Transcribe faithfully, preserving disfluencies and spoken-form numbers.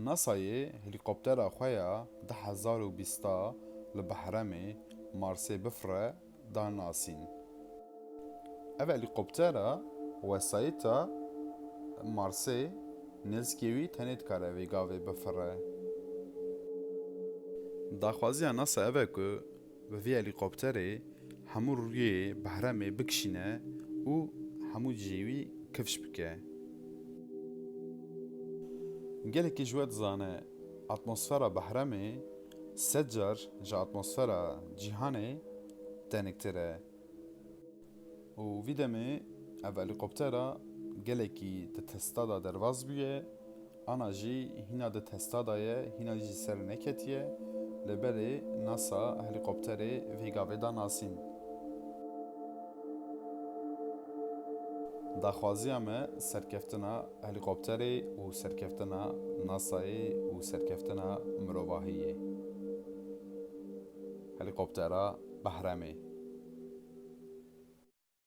NASAyê helîkoptera xwe ya du hezar û bîsta li Behremê Marsê bifire da nasîn. Ev helîkoptera wesayîta Marsê nêzikê wî tenê dikare vê gavê bifire. Daxwaziya NASA ev e ku bi vî helîkopterê hemû rûyê Behremê bikişîne û hemû cihê wî kifş bike. Gelekî ji we dizane, atmosfera Behremê sed car ji atmosfera cîhanê teniktir e. Û vî demê ev helîkoptera gelekî di testa de derbas bûye, ana jî hîna di testa de ye, hîna jî ser neketiye, lê belê NASA helîkopterê vê gavê da nasîn. Daxwaziya me serkeftina helîkopterê û serkeftina NASAyê û serkeftina mirovahiyê. Helîkoptera Behremê.